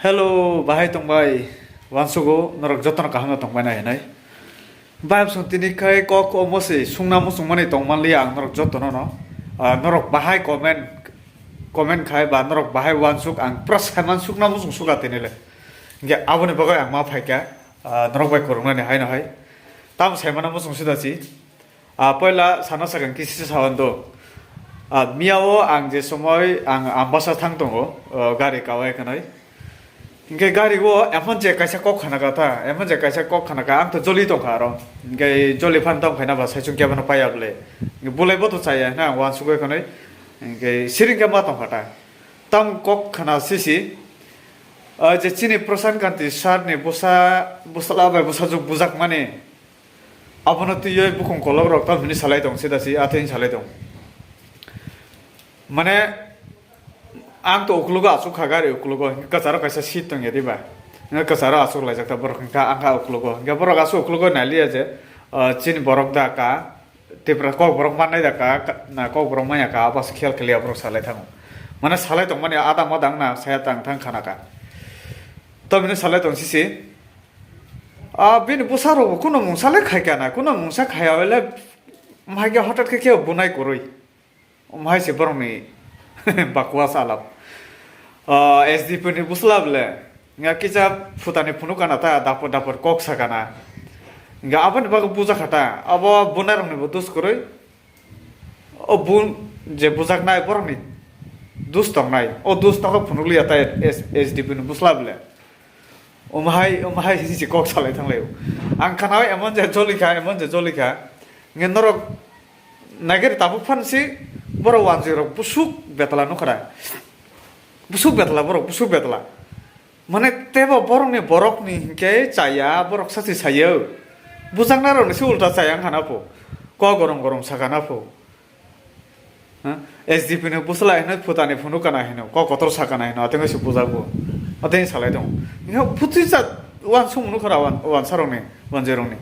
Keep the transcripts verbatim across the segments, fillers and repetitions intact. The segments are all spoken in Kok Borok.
Hello, bahai tongbai. Wansugo norok jotono kaham no tongbai na hinai. Bayam song tini khai kok omo se sungna muchung mani tong manliya ang norok jotono no. Ah, norok bahai comment, comment khai ba norok bahai wansuk ang pura saiman sukna muchung suka tini le. Hingke aboni bagoi ang ma phaikha, ah, norok bai kwrwngnani haino hai. Tamo saimano muchung sida si. Ah, poila sana sakang kisi sawan do. Ah, miyao ang je somoi ang Ambasa thang tongo, ah, gari kawai kanai. Hingke gari o emon je kaisa kok khana ka ta, emon je kaisa kok khana ka, ang to joli tongkha aro. Hingke joli phan tong khaina ba saichung kebano paya bole. Hingke bolai bo to chaya na, ang wansugoi kanai. Hingke siring ke ma tongkha ta. Tam kok khana sisi, ah, je chini Prasant Kanti sir ni bwsa, bwsala bai bwsajwk bujak mani. Abono twiwi bukung kolok rok tam hini salai tong, sida si athaini salai tong. Mane, ang to ukulugo asuk kha gari ukulugo, hingke kwcharo kaisa seat tongya diba? Hingke kwcharo asuk laijak ta borok hingka ang kha ukulugo. Hingke borok asuk ukulugo nai liya je, ah, chini borok da ka, Tipra kok borok mannai da ka, ka-, na kok borok manya ka, abas khel khel ya borok salai thango. Mane salai tong mani adam adam na saya tang thang khana ka. To bini salai tong sisi. Ah, bini bwsa rok bo kuno mungsa le khai kana, kuno mungsa khaya wele, mahai ke hotat ke khe bunai kwrwi. Mahai se borokni bakwas alap. Ah, S D P ni bwsla bole. Nga kisa phutani phunuk kana ta, dapur dapur kok sakana. Nga aboni bagwi buja khata, abo bunai rokni bo dus kwrwi. O bun je bujaknai borokni dus tongnai, o dus tokho phunukliya ta S-, S D P ni bwsla bole. Omo hai, omo hai hinsi kok salai thanglai o. Ang khana o emon je joli kha, emon je joli kha. Nge norok naiger tabuk phan si borok wanjui rok busuk betla nukha da. Busuk betla borok, busuk betla. Mane tebo borokni, borokni hinkhe chaya, borok sachi sayo. Bujaknai rokni se ulta chaya wngkha na pho. Kok gorom gorom sakha na pho. Ha? S D P ni bwsla hino phutani phunuk kana hino, kok kotor sa kana hino, ateng se bujago. Ateng salai tong. Hino phuti sa wansuk munu khara wan, wansarokni, wanjerokni.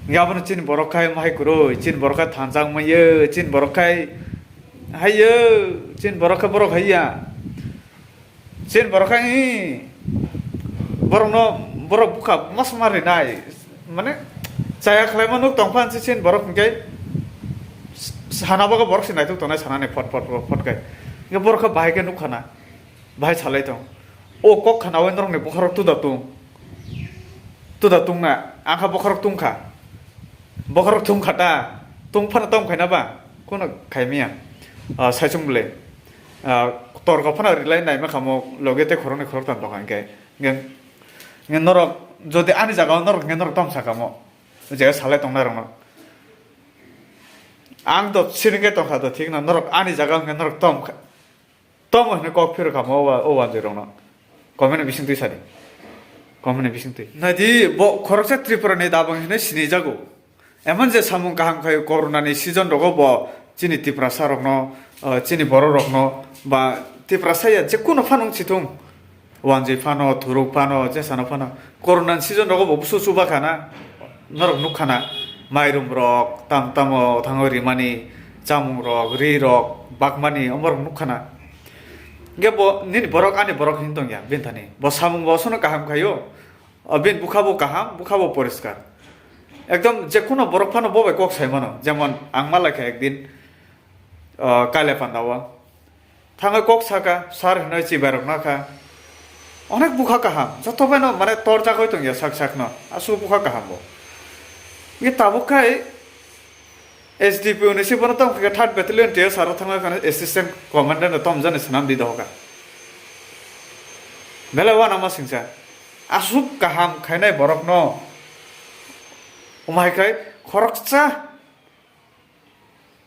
Hingke abono chini borok khai mahai kwrwi, chini borok khai thansa wngmaiyo, chini borok khai haiyo, chini borok khai borok haiya. Chini borok khai, borokno, borok bukha masma rinai. Mane, chaya khlaima nuk tongpha se chini borok hingke, sana bago borok se naituk tongnai sanani phot, phot, phot, phot khai. Hingke borok khe bahai khe nukha na, bahai salai tong. O kok khana o norokni bokhorok tuda tung. Tuda tungna, ang kha bokhorok tungkha. Bokhorok tungkha ta, tungphano tong khaina ba, kuno khaimia. Ah, saichung bwle. Ah, torkha phano rilai naima khamo, loge tei khoroknwi khoroktham tongkha hingke. Nge, nge norok, jodi ani jagao norok hingke norok tom sakamo. O jaga salai tongnai rokno. Ang to siringke tongkha to thik no, norok ani jagao hingke norok tom kha. Tomo hwnwi kok phirwkha mo o wa-, o wanjwi rokno. Comment ni bisingtwi sadi. Comment ni bisingtwi. Naidi bo khoroksa Tripura ni dabang hwnwi sinijago. Emon je samung kaham khai corona ni season rogo bo chini Tiprasa rokno, ah, chini borok rokno ba Tiprasa ya je kuno phano wng sithung. Wanjwi phano, thuruk phano, jesano phano. Corona ni season rogo bo busu chuba khana. Norok nukha na, mairum rok, tam tamo thango rimani, chamung rok, ri rok, bakmani, omo rok nukha na. Hingke bo nini borok, ani borok hin tongya, bini thani. Bo samung bo sono kaham khaio. O bini bukha bo kaham, bukha bo poriskar. Ekdom je kuno borok phano bo bai kok sai mano. Jemon ang ma lai kha ekdin, ah, Kailapanda o. Thangwi kok saka, sir hinwi chibai rok nakha. Onek bukha kaham, joto bai no mane torjagwi tongya sak sak no, aswk bukha kaham bo. Nge tabuk khai S D P O ni se bono tong khe third battalion T S R o thangwi khana assistant commandant no tom jani swnam di dohoka. Belai uanama singsa. Aswk kaham khainai borok no. Umhai khai khoroksa.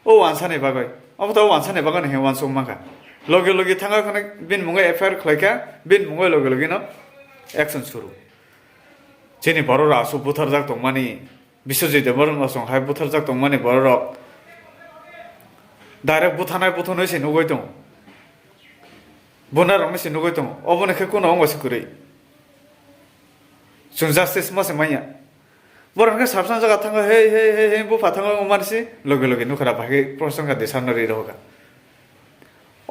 O wansani bagwi. Obo to wansani bagwi hinwi wansuk mankha. Logi logi thangwi khana bini mungwi F I R khlaikha, bini mungwi logi logi no action suru. Chini borok rok aswk butharjak tongmani, Biswajit Debbarma song hai butharjak tongmani borok rok direct buthanai buthanwi se nugwi tongo. Bunai rokno se nugwi tongo. Oboni khe kuno wngwi se kwrwi. Chwng justice ma se manya. Borok hwnkhe sabsang jaga thango, "Hei, hei, hei, hei," bupha thango wngmani se, loge loge nukha da, bahai prosecution kha de sanno ri rohor kha.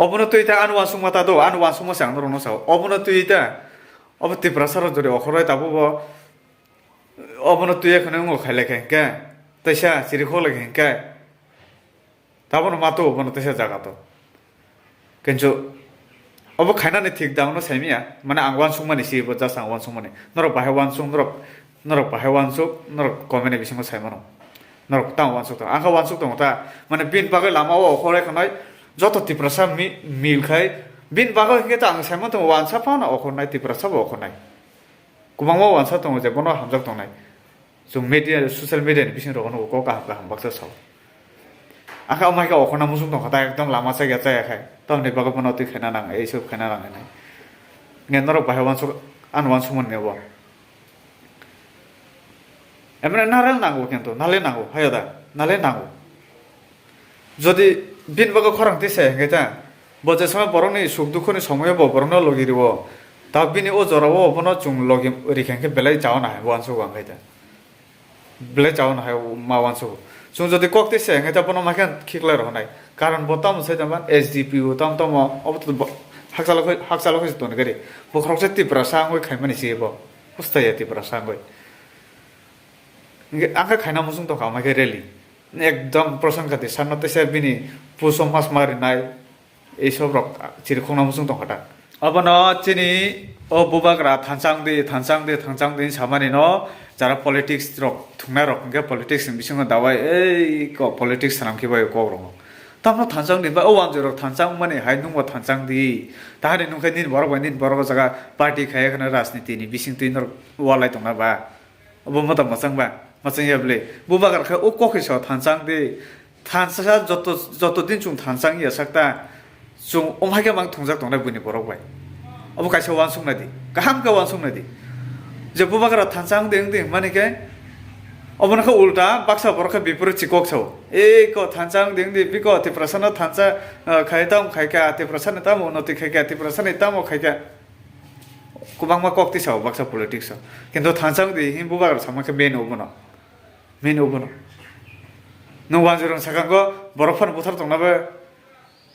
Obono twi ta ani uansukma ta do, ani uansukma se ang norokno sao. Obono twi ta, obo Tiprasa rok jodi okhoroi tabuk bo, obono twi ekheno wngkha khailai khe hwnkhe, teisa chirikhok lai khe hwnkhe, tabono ma to, obono teisa jaga to. Kintu obo khainani thik da hwnwi saimanya, mane ang uansukmani se bo, just ang uansukmani. Norok bahai uansuk, norok, norok bahai uansuk, norok comment ni bisingo saimano. Norok tamo uansuk tongo, ang khe uansuk tongo ta, mane bini bagwi lama o okhoroi khanai joto Tiprasa mi-, mil khai, bini bagwi hwnkhe ta ang saiman tongo, uansa phano okhornai, Tiprasa bo okhornai. Kwbangma uansa tongo je bono hamjak tongnai. Chwng media, social media ni bising rogo nugo kok kaham kaham baksa sao. Ang khe omo hai khe okhorna muchung tongkha ta, ekdom lama chaya chaya khai. Tamoni bagwi bono twi khaina nang, ei sob khaina nang hinwi. Nge norok bahai uansuk, ano uansukmani obo. Emre narel nango kintu, nale nango, hayo da, nale nango. Jodi bini bagwi khorang twi se hwnkhe ta, bo je somoy borokni suk dukhuni somoyo bo borokno logi rwo, ta bini o jorao bono chwng logi rikha hwnkhe belai chauna hai uansukgo ang khe ta. Belai chauna hai ma uansukgo. Chwng jodi kok twi se hwnkhe ta bono ma khe khiklai rwnai. Karon bo tamo sai tongma S D P O tamo tamo obo to bo-, hakchalo khai, hakchalo khai se toni gari. Bo khoroksa Tiprasa wngwi khaimani se bo. Hustaya Tiprasa wngwi. Hwnkhe ang khe khaina muchung tongkha, omo khe rally. Ekdom Prasant Kati sanno teisa bini puso mas ma rinai, ei sob rok chirikhokna muchung tongkha ta. Obono chini o bubagra thansa wngdi, thansa wngdi, thansa wngdi hinwi samani no, jara politics rok thungnai rok hwnkhe politics ni bisingo dawai ei ko politics sanam khe bai kok rok. Tamno thansa wngdi ba o wanjwi rok thansa wngmani hai nwngbo thansa wngdi. Tahani nwngkhe nini borok bai nini borok o jaga party khaiya kheno rajniti ni bisingtwi norok walai tongna ba. Obo motom mwchang ba, mwchang ya bwle. Bubagra khe o kok khe sao thansa wng di. Thansa joto, joto din chwng thansa wng ya sak ta, chwng omo hai khe mang thwngjak tongnai buini borok bai. Obo kaisa uansuk nai di, kaham khe uansuk nai di. Je bubagra thansa wng di, wng di hwnmani khe, obono khe ulta baksa borok khe biphuru chikok sao. Ei ko thansa wng di, wng di, biko Tiprasa no thansa, ah, khai tamo khai kha, Tiprasa ni tamo unnoti khai kha, Tiprasa ni tamo khai kha. Kwbangma kok tisa o baksa politics o. Kintu thansa wng di himbo bagra sama khe main obono. Main obono. Nwng wanjwrwng sakang go borok phano buthar tongna be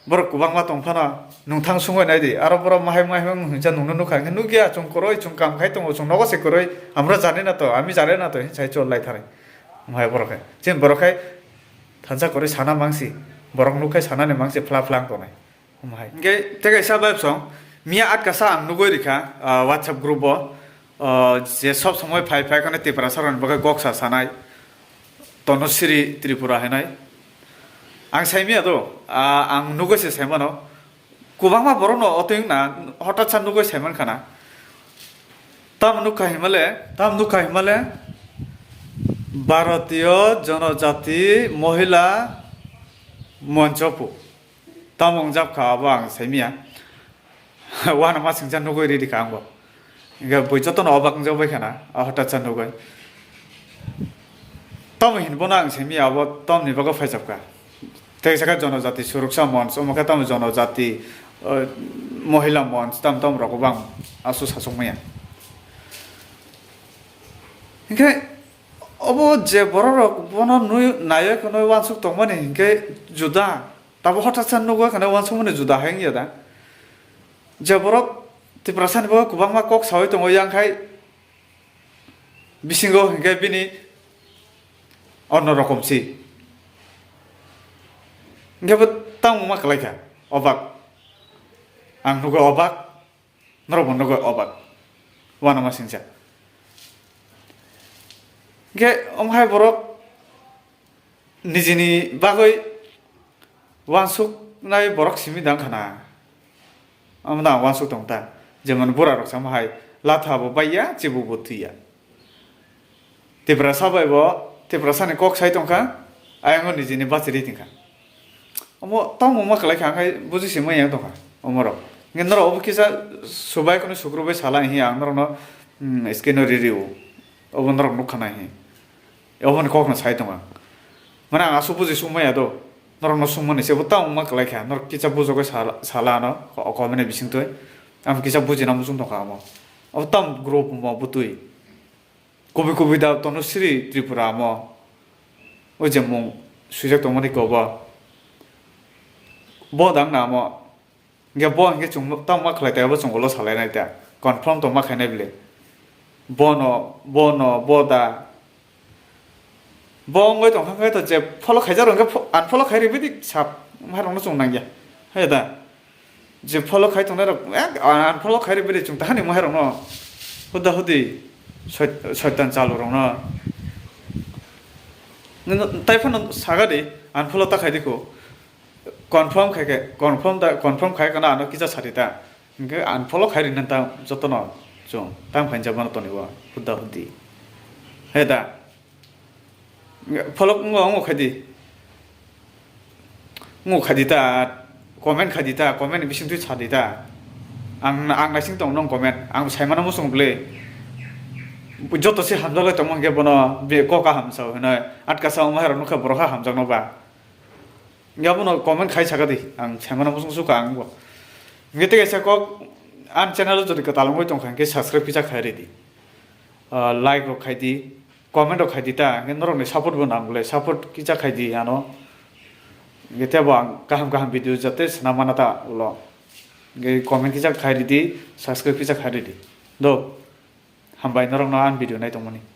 borok kwbangma tong phano nwng thang sungwi nai di. Aro borok mahai mahai wng hinsa nwngno nukha hwnkhe nukya chwng kwrwi chwng kam khai tongo chwng nogo se kwrwi amra jani na to ami jani na to hinsai chol lai thani. Mahai borok khe. Chini borok khe thansa kwrwi sana mangsi. Borok nuk khai sanani mangsi phla phla wng tongnai. Omo hai. Hingke tei kaisa bai bosong, miya atkasa ang nugui rikha, ah, WhatsApp group o, ah, je sob somoi phai phai kheno Tiprasa rokni bagwi kok sa sanai, Tanusri Tripura hinai. Ang sai miya do, ah, ang nugui se sai mano. Kwbangma borok no otwi wngna hotat sa nugui sai mankha na. Tamo nukha himale, tamo nukha himale, Bharatiyo Janajati Mohila Moncho pu. Tamo wngjak kha abo ang saimanya. Uanama singcha nugui ridi kha angbo. Hingke bui jotono obak wngjak bai khana, a hotatsa nugui. Tamo hinbono ang saimanya abo tamni bagwi phaijak kha. Tei saka Jonojati Suruksa Monch, omo khe tamo Jonojati, eh, Mohila Monch, tam tam rok bang asu sasuk maya. Hingke obo je borok rok bono nui naiyo kheno uansuk tongmani hingke juda. Tabo hotatsa nugui kheno uansukmani juda hai wngya da. Je borok Tiprasani bagwi kwbangma kok saui tongo, yang khai bisingo hingke bini onno rokom si. Hingke bo tamo ma kwlai kha, obak. Ang nugui obak, norok bo nugui obak. Uanama singcha. Hingke omo hai borok nijini bagwi uansuknai borok simi dang khana. Omo dang uansuk tong ta. Jemon bura rok sama hai latha bo baiya, chibu bo thwiya. Tiprasa bai bo, Tiprasani kok sai tong kha, ayang o nijini bachiri ting kha. Omo tamo ma kwlai kha, ang khai buji se manya tong kha, omo rok. Nge norok obo kisa subai kheno sukru bai sala hi ang norok no, mm, screen o riri o. Obo norok nuk khana hi. Oboni kokno sai tongo ang. Mane ang aswk buji sung maya do. Norokno sungmani se bo tamo wngma kwlai kha. Norok kisa bujagwi sala, sala ano, ko-, comment ni bisingtwi. Ang kisa bujina muchung tongkha amo. Abo tamo group mo bwtwi. Kubui kubui da Tanusri Tripura amo. O je mung swijak tongmani kobo. Bo dang na amo. Hingke bo hingke chwng tamo ma khlai ta, bo chwng ulo salai nai ta. Confirm tong ma khainai bile. Bono, bono, bo da. Bo wngwi tong kha khe to je follow khaijak rok hingke fo-, unfollow khai rwbidi sap maharokno chwng nangya. Hai da. Je follow khai tongnai rok, eh, unfollow khai rwbidi chwng tahani maharokno. Huda hudi. Soit-, soitan chalu rokno. Nino tai phano saga di, unfollow ta khai di ko. Confirm khai khe, confirm da, confirm khai kana ano kisa sari ta. Hingke unfollow khai rinani ta jotono chwng tang phainjak mano tonibo huda hudi. He da. Follow wngmo wngmo khai di. Wngmo khai di ta, comment khai di ta, comment ni bising twi sa di ta. Ang, ang naising tong nong comment, ang sai mano muchung bwle. Joto se hamjak lai tongma hingke bono be kok kaham sao hinoi. Atka sao wngma hai rok nukha borok ha hamjak no ba. Abono comment khai saka di, ang saimano bosong suka ang bo. Hingke tei kaisa kok, ang channel o jodi kwtal wngwi tongkha hingke subscribe kisa khai ridi. Ah, like rok khai di, comment rok khai di ta, hingke norokni support bo nang le, support kisa khai di ano. Hingke tei bo ang kaham kaham video jate swnam mana ta ulo. Hingke comment kisa khai ridi, subscribe kisa khai ridi. Do, hambai norokno ang video nai tongmani.